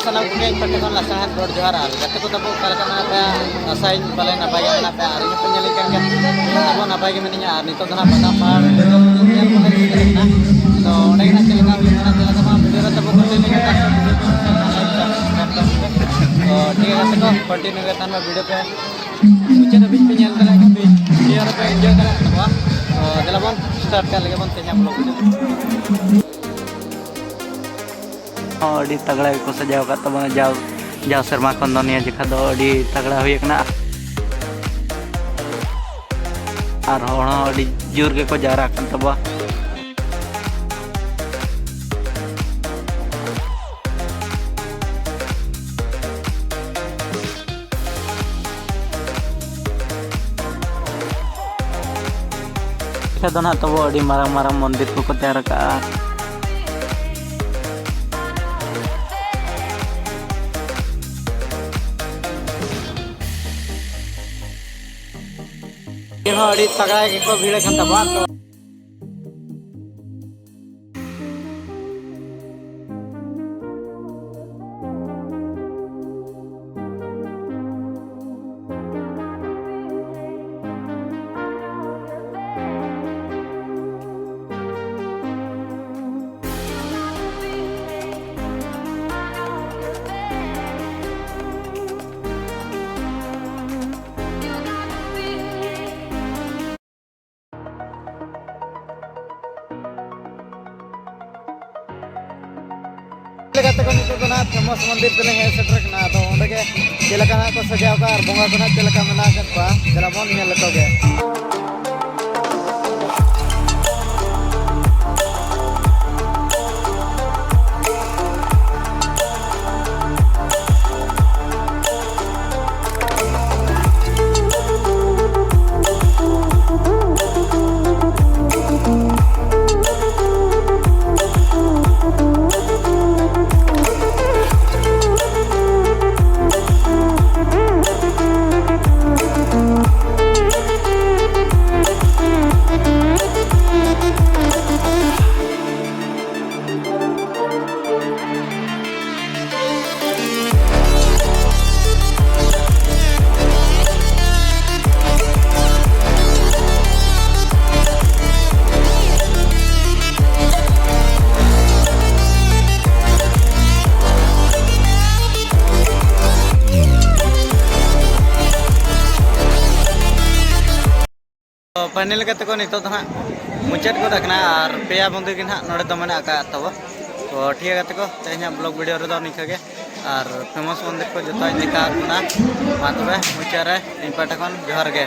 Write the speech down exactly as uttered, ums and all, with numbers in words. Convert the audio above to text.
ᱥᱟᱱᱟᱢ ᱠᱚᱜᱮ ᱤᱧ ᱯᱟᱦᱴᱟ ᱠᱷᱚᱱ ᱞᱟᱥᱟᱲᱦᱮᱫ ᱜᱚᱰ ᱡᱚᱦᱟᱨ᱾ ᱟᱨ ᱜᱟᱛᱮ ᱠᱚ ᱛᱟᱵᱚ ᱚᱠᱟ ᱞᱮᱠᱟ ᱢᱮᱱᱟᱜ ᱯᱮᱭᱟ? ᱟᱥᱟᱭᱟᱹᱧ ᱯᱟᱞᱮ ᱱᱟᱯᱟᱭ ᱜᱮ ᱢᱮᱱᱟᱜ ᱯᱮᱭᱟ᱾ ᱟᱨ ᱤᱧ ᱦᱚᱸᱯᱮ ᱧᱮᱞᱤᱧ ᱠᱟᱱ ᱜᱮᱭᱟ, ᱤᱧ ᱦᱚᱸ ᱛᱟᱵᱚ ᱱᱟᱯᱟᱭ ᱜᱮ ᱢᱤᱱᱟᱹᱧᱟ᱾ ᱟᱨ ᱱᱤᱛᱚᱜ ᱫᱚ ᱱᱟᱦᱟᱜ ᱵᱟᱫᱟᱢ ᱯᱟᱦᱟᱲ ᱧᱮᱞ ᱠᱚᱞᱮ ᱦᱮᱡ ᱟᱠᱟᱱᱟ᱾ ᱛᱚ ᱚᱸᱰᱮ ᱜᱮ ᱱᱟᱦᱟᱜ ᱪᱮᱫ ᱞᱮᱠᱟ ᱦᱩᱭᱩᱜ ᱠᱟᱱᱟ, ᱪᱮᱫ ᱞᱮᱠᱟ ᱵᱟᱝ, ᱵᱷᱤᱰᱤᱭᱳ ᱨᱮ ᱛᱟᱵᱚ ᱠᱚᱱᱴᱤᱱᱤᱭᱩ ᱜᱮ ᱛᱟᱦᱮᱱ ᱯᱮ, ᱵᱷᱤᱰᱤᱭᱳ ᱠᱚ ᱥᱮᱭᱟᱨ ᱠᱟᱜ ᱞᱟᱭᱤᱠ ᱥᱟᱵᱥᱠᱨᱟᱭᱤᱵ ᱠᱟᱜ ᱯᱮ᱾ ᱛᱚ ᱴᱷᱤᱠ ᱜᱮᱭᱟ ᱜᱟᱛᱮ ᱠᱚ, ᱠᱚᱱᱴᱤᱱᱤᱭᱩ ᱜᱮ ᱛᱟᱦᱮᱱ ᱢᱟ ᱵᱷᱤᱰᱤᱭᱳ ᱯᱮ ᱢᱩᱪᱟᱹᱫ ᱦᱟᱹᱵᱤᱡ ᱯᱮ ᱧᱮᱞ ᱫᱟᱲᱮᱭᱟᱜ ᱠᱷᱟᱱ ᱵᱷᱤᱰᱤᱭᱳ ᱨᱮᱯᱮ ᱮᱱᱡᱚᱭ ᱫᱟᱲᱮᱭᱟᱜ ᱛᱟᱵᱚᱱᱟ᱾ ᱛᱚ ᱫᱮᱞᱟ ᱵᱚᱱ ᱥᱴᱟᱨᱴ ᱠᱟᱜ ᱞᱮᱜᱮ ᱵᱚᱱ ᱛᱮᱦᱮᱧᱟᱜ ᱵᱞᱚᱜ ᱵᱷᱤᱰᱤᱭᱳ᱾ ᱦᱚᱸ, ᱟᱹᱰᱤ ᱛᱟᱜᱲᱟ ᱜᱮᱠᱚ ᱥᱟᱡᱟᱣ ᱟᱠᱟᱫ ᱛᱟᱵᱚᱱᱟ᱾ ᱡᱟᱣ, ᱡᱟᱣ ᱥᱮᱨᱢᱟ ᱠᱷᱚᱱ ᱫᱚ ᱱᱤᱭᱟᱹ ᱡᱮᱠᱷᱟ ᱫᱚ ᱟᱹᱰᱤ ᱛᱟᱜᱲᱟ ᱦᱩᱭ ᱟᱠᱟᱱᱟ᱾ ᱟᱨ ᱦᱚᱲ ᱦᱚᱸ ᱟᱹᱰᱤ ᱡᱳᱨ ᱜᱮᱠᱚ ᱡᱟᱣᱨᱟ ᱟᱠᱟᱱ ᱛᱟᱵᱚᱣᱟ᱾ ᱯᱤᱪᱷᱮ ᱫᱚ ᱱᱟᱦᱟᱜ ᱛᱟᱵᱚ ᱟᱹᱰᱤ ᱢᱟᱨᱟᱝ ᱢᱟᱨᱟᱝ ᱢᱚᱱᱫᱤᱨ ᱠᱚᱠᱚ ᱛᱮᱭᱟᱨ ᱟᱠᱟᱜᱼᱟ᱾ ᱦᱚᱸ ᱟᱹᱰᱤ ᱛᱟᱜᱲᱟ ᱜᱮᱠᱚ ᱵᱷᱤᱲ ᱟᱠᱟᱱ ᱛᱟᱵᱚᱣᱟ᱾ ᱛᱚ ᱞᱮᱠᱟᱛᱮ ᱠᱚ ᱱᱤᱛᱚᱜ ᱫᱚ ᱱᱟᱦᱟᱜ ᱯᱷᱮᱢᱟᱥ ᱢᱚᱱᱫᱤᱨ ᱛᱮᱞᱮ ᱦᱮᱡ ᱥᱮᱴᱮᱨ ᱠᱟᱱᱟ᱾ ᱟᱫᱚ ᱚᱸᱰᱮ ᱜᱮ ᱪᱮᱫ ᱞᱮᱠᱟ ᱱᱟᱦᱟᱜ ᱠᱚ ᱥᱟᱡᱟᱣ ᱠᱟᱜᱼᱟ ᱟᱨ ᱵᱚᱸᱜᱟ ᱠᱚ ᱱᱟᱦᱟᱜ ᱪᱮᱫ ᱞᱮᱠᱟ ᱢᱮᱱᱟᱜ ᱟᱠᱟᱫ ᱠᱚᱣᱟ, ᱫᱮᱞᱟ ᱵᱚᱱ ᱧᱮᱞ ᱞᱮᱠᱚ ᱜᱮ᱾ ᱯᱷᱟᱭᱱᱟᱞ ᱠᱟᱛᱮ ᱠᱚ ᱱᱤᱛᱚᱜ ᱫᱚ ᱦᱟᱸᱜ ᱢᱩᱪᱟᱹᱫ ᱜᱚᱫ ᱟᱠᱟᱱᱟ, ᱟᱨ ᱯᱮᱭᱟ ᱢᱚᱱᱫᱤᱨ ᱜᱮ ᱱᱟᱦᱟᱜ ᱱᱚᱰᱮ ᱫᱚ ᱢᱮᱱᱟᱜ ᱟᱠᱟᱫ ᱛᱟᱵᱚ᱾ ᱛᱚ ᱴᱷᱤᱠ ᱜᱮᱭᱟ ᱜᱟᱛᱮ ᱠᱚ, ᱛᱮᱦᱮᱧᱟᱜ ᱵᱞᱚᱜ ᱵᱷᱤᱰᱤᱭᱳ ᱨᱮᱫᱚ ᱱᱤᱝᱠᱟᱹ ᱜᱮ, ᱟᱨ ᱯᱷᱮᱢᱟᱥ ᱢᱚᱱᱫᱤᱨ ᱠᱚ ᱡᱚᱛᱚᱧ ᱫᱮᱠᱷᱟᱣ ᱟᱵᱚᱱᱟ᱾ ᱢᱟ ᱛᱚᱵᱮ ᱢᱩᱪᱟᱹᱫ ᱨᱮ ᱤᱧ ᱯᱟᱦᱴᱟ ᱠᱷᱚᱱ ᱡᱚᱦᱟᱨ ᱜᱮ᱾